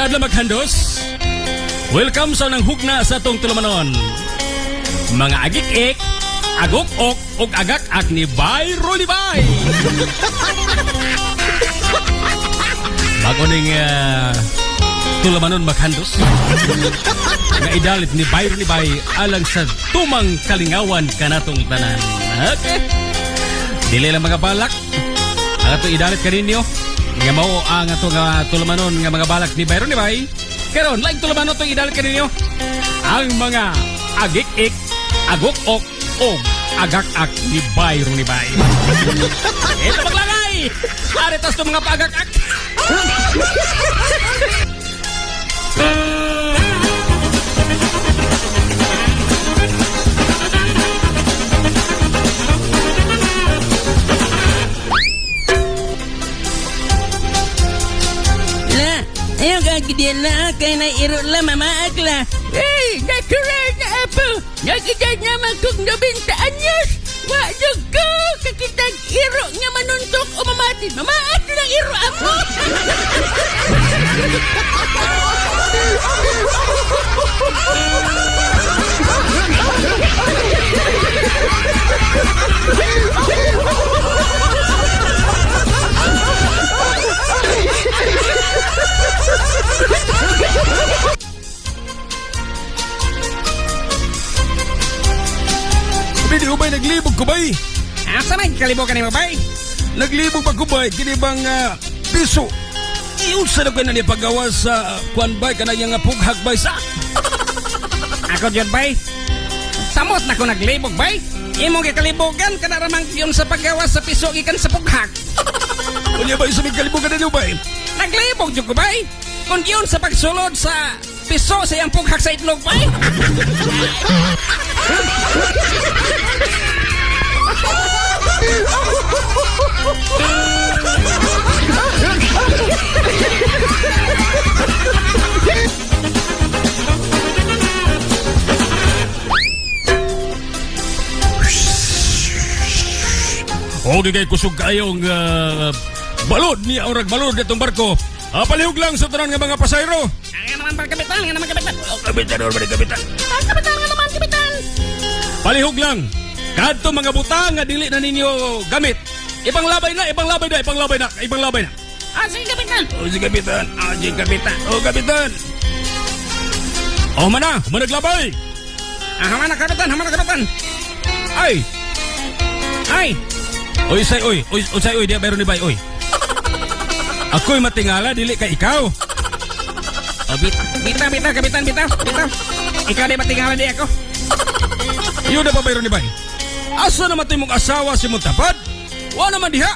Mayong adlaw, maghandos. Welcome sa unang hugna sa atong tulumanon. Mga agik-ik, agok-ok, ug agak-ak ni Bay Rolibay. Bago ning tulumanon, maghandos, nga idalit ni Bay Rolibay alang sa tumang kalingawan kanatong tanan. Okay. Dili lang mga balak ang atong idalit kaninyo nga mao ang atong tulumanon nga mga balak ni Byron ni Bay. Karon, laing tulumanon itong idalit kaninyo. Ang mga agik-ik, agok-ok, o agak-ak ni Byron ni Bay. Ito maglangay! Aritas itong mga paagak-ak! La, ayaw ka gidila kay na iro la mamaag la. Hey, nakuray na apo. Nagedad naman kong 90 anyos. Wa jud ko kakitag iro nga manuntok o mamati. Mamaag lang iro apo. Pwede ubay naglibog ko bay? Asa man kalibukan ni bay? Naglibog pa ko bay, kini bang piso. Iunsa na ko na ni paggawa sa kuan bay kanang nga pughag bay sa. Ako jud bay. Samot na ko naglibog bay. Imong gikalibugan kana ramang yun sa paggawa sa piso gikan sa pughag. Unya bay sa kalibugan ninyo bay? Naglibog jud ko bay. Kung yun sa pagsulod sa piso sa iyang pughag sa itlog bay. Okay kay kusog kayong balod niya orag balod ditong barko. Palihog lang sa tanan nga mga pasayro. Ang naman pa kapitan, nga naman kapitan. Oh, kapitan, or kapitan. Ang kapitan nga naman kapitan. Palihog lang. Kadto mga butang nga dili na ninyo gamit. Ibang labay na, ibang labay na, ibang labay na, ibang labay na. Ah, sige kapitan. Oh, sige kapitan. Ah, sige kapitan. Oh, kapitan. Oh, mana, managlabay. Ah, hamana kapitan, hamana kapitan. Ay, Ay, oy say oy, oy say oy, di bayron ni bay oy. Ako'y matingala dili kay ikaw. Oh, bita, bita, bita, kapitan, bita, bita. Ikaw di matingala di ako. Yun na pa bayron ni bay. Asa naman to imong asawa si Muntapad? Wa naman diha.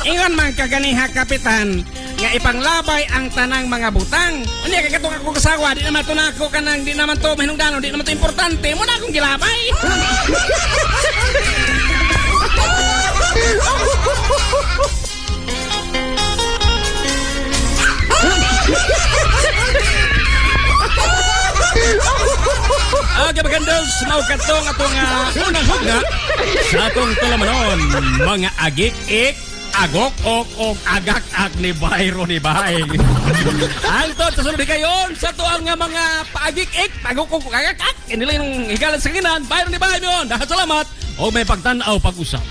Ingon man kaganiha kapitan nga ipanglabay ang tanang mga butang. Unya kay katong ako kasawa, di naman to nako kanang di naman to mahinungdanon, di naman to importante. Mo na akong gilabay. Okay, magandos, mao katong atong unang hugna sa atong tulamanon, mga agik-ik, agok-ok, og agak-ak ni Byron ni Bay. Antod, sa sunod kayon, sa tuang nga mga paagik-ik, agok-ok, agak-ak, inila yung higalan sa kinan, Byron ni Bay yun. Dahil salamat, o may pagtanaw pag-usap.